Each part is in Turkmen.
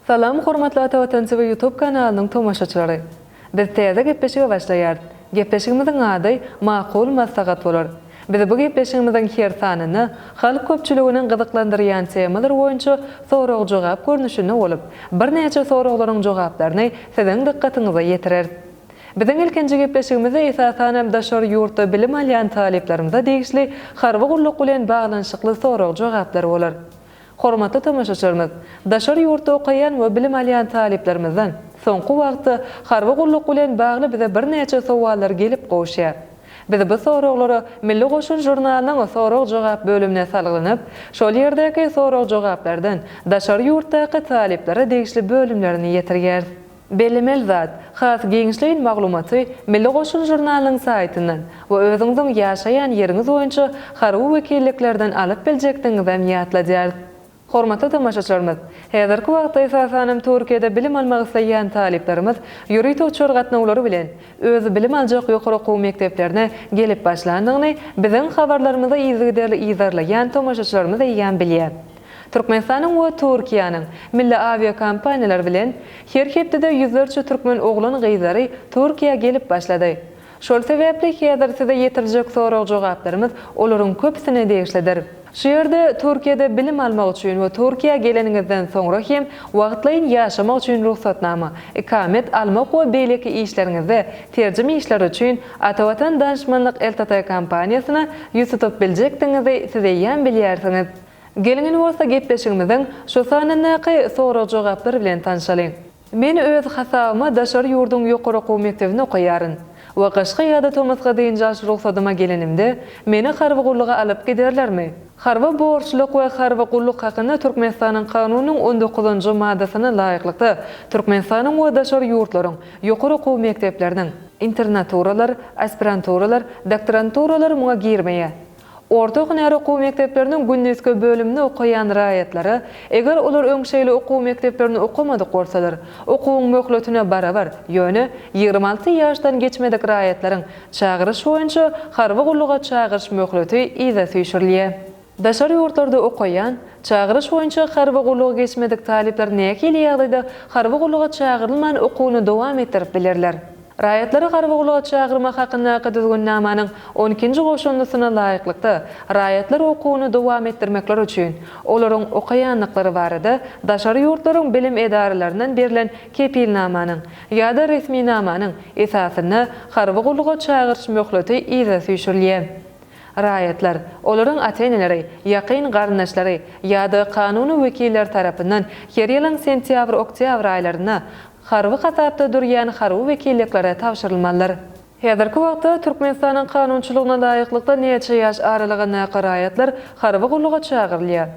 Salam hormatly Ata Watan TV YouTube kanalynyň tomaşaçylary. Biz täze gepleşige başlaýarys. Gepleşigimiziň ady Makul maslahat bolar. Biz bu gepleşigimiziň her sanynda halk köpçüliginiň gyzyklandyrýan temalar boýunça sorag-jogap görnüşinde bolup, birnäçe soraglaryň jogaplaryny siziň dykgatyňyza ýetireris. Biziň ilkinji gepleşigimizde esasanam daşary ýurtda bilim alýan talyplarymyza degişli harby gulluk bilen baglanyşykly sorag-jogaplar bolar. Hormatly tomaşaçylarymyz! Daşary ýurtda okaýan we bilim alýan talyplarymyzdan soňky wagtda harby gulluk bilen bagly bize birnäçe sowallar gelip gowuşýar. Biz bu soraglara Milli goşun žurnalynyň sorag-jogap bölümine salgylanyp, şol ýerdäki sorag-jogaplardan daşary ýurtdaky talyplara degişli bölümlerini ýetirýäris. Bellemeli zat, has giňişleýin maglumaty Milli goşun žurnalynyň saýtyndan we özüňiziň ýaşaýan ýeriňiz boýunça harby wekilliklerden alyp biljekdigiňizem ýatladýarys. Hormatly tomaşaçylarymyz! Häzirki wagtda esasanam Türkiýede bilim almak isleýän talyplarymyz ýörite uçar gatnawlary bilen öz bilim aljak ýokary okuw mekdeplerine gelip başlandygyny biziň habarlarymyzy yzygiderli yzarlaýan tomaşaçylarymyz eýýäm bilýär. Türkmenistanyň we Türkiýäniň milli awiakompaniýalary bilen her hepdede ýüzlerçe türkmen oglan-gyzlary Türkiýä gelip başlady. Şol sebäpli häzir size ýetiriljek sorag-jogaplarymyz olaryň köpüsine degişlidir. Şu ýerde Türkiýede bilim almak üçin we Türkiýä geleniňizden soňra hem wagtlaýyn ýaşamak üçin rugsatnama, ikamet, almak we beýleki işleriňizde terjim işleri üçin Atavatan Danışmanlyk LTT kompaniýasyna ýüz tutup biljekdigiňizi siz eýýäm bilýärsiňiz. Geliň indi bolsa gepleşigimiziň şu sanyndaky sorag-jogaplar bilen tanşalyň. Men öz hasabyma daşary ýurduň ýokary okuw mekdebinde okaýaryn we gyşky ýa-da tomusky dynç alyş rugsadyma gelenimde meni harby gulluga alyp giderlermi? Harby borçluk we harby gulluk hakynda Türkmenistanyň Kanunynyň on dokuzynjy maddasyna laýyklykda Türkmenistanyň we daşary ýurtlaryň ýokary okuw mekdepleriniň, internaturalar, aspiranturalar, doktoranturalar muňa girmeýär, Orta hünär okuw mekdepleriniň gündizki bölüminde okaýan raýatlara, eger olar öň şeýle okuw mekdeplerinde okamadyk bolsalar, okuwyň möhletine barabar, ýöne 26 ýaşdan geçmedik raýatlaryň çagyryş boýunça harby gulluga çagyryş möhleti yza süýşürilýär. Daşary ýurtlarda okaýan, çagyryş boýunça harby gullugy geçmedik talyplar nähili ýagdaýda harby gulluga çagyrylman okuwyny dowam etdirip bilerler? Raýatlary harby gulluga çagyrmak hakyndaky Düzgünnamanyň on ikinji goşundysyna laýyklykda, raýatlar okuwyny dowam etdirmekleri üçin, olaryň okaýandyklary barada daşary ýurtlaryň bilim edaralaryndan berlen kepilnamanyň ýa-da resminamanyň esasynda harby gulluga çagyryş möhleti yza süýşürilýär. Raýatlar, olaryň ata-eneleri, ýakyn garyndaşlary ýa-da kanuny wekilleri tarapyndan her ýylyň sentýabr-oktýabr aýlarynda harby hasapda durýan harby wekilliklere tabşyrylmalydyr. Häzirki wagtda Türkmenistanyň kanunçylygyna laýyklykda näçe ýaş aralygyndaky raýatlar harby gulluga çagyrylýar?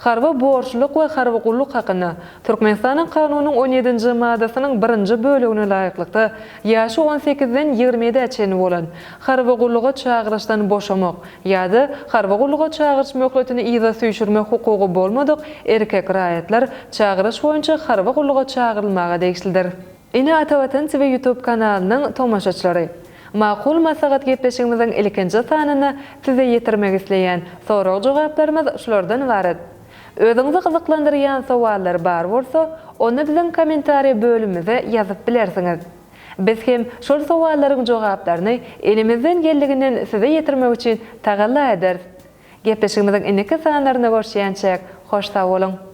Harby borçlulyk we harby gulluk hakynda Türkmenistanyň Kanunynyň on ýedinji maddasynyň birinji bölegine laýyklykda, ýaşy on sekizden ýigrimi ýedä çenli bolan, harby gulluga çagyryşdan boşamak ýa-da harby gulluga çagyryş möhletini yza süýşürmek hukugy bolmadyk erkek raýatlar çagyryş boýunça harby gulluga çagyrylmaga degişlidir. Ine Atavatan TV YouTube kanalynyň tomaşaçylary! Makul maslahat gepleşigimiziň ilkinji sanynda size ýetirmek isleýän sorag-jogaplarymyz şulardan ybarat. Özüňizi gyzyklandyrýan sowallar bar bolsa, onda biziň kommentariýa bölümimize ýazyp bilersiňiz. Biz hem şol sowallaryň jogaplaryny elimizden geldiginden size ýetirmek üçin tagalla ederis. Gepleşigimiziň indiki sanlarynda görüşýänçäk, hoş sag boluň!